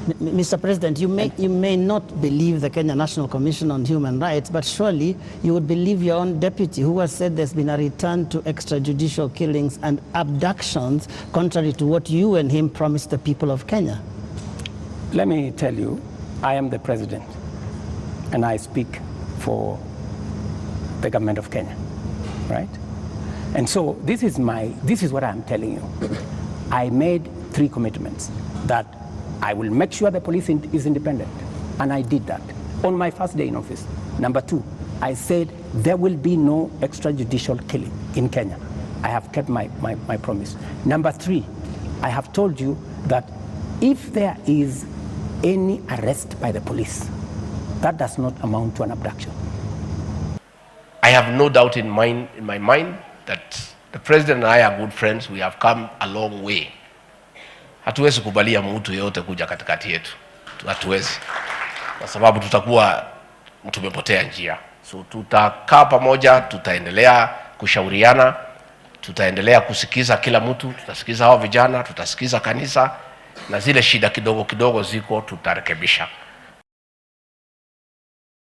Mr. President, you may not believe the Kenya National Commission on Human Rights, but surely you would believe your own deputy, who has said there's been a return to extrajudicial killings and abductions, contrary to what you and him promised the people of Kenya. Let me tell you, I am the president, and I speak for the government of Kenya, right? And so this is what I'm telling you. I made three commitments: that I will make sure the police is independent, and I did that on my first day in office. Number two, I said there will be no extrajudicial killing in Kenya. I have kept my promise. Number three, I have told you that if there is any arrest by the police, that does not amount to an abduction. I have no doubt in my mind that the president and I are good friends. We have come a long way. Hatuwezi kubalia mtu yeyote kuja katikati yetu, hatuwezi, kwa sababu tutakuwa tumepotea njia. So tutakaa pamoja, tutaendelea kushauriana, tutaendelea kusikiza kila mtu, tutasikiza hao vijana, tutasikiza kanisa, na zile shida kidogo kidogo ziko tutarekebisha.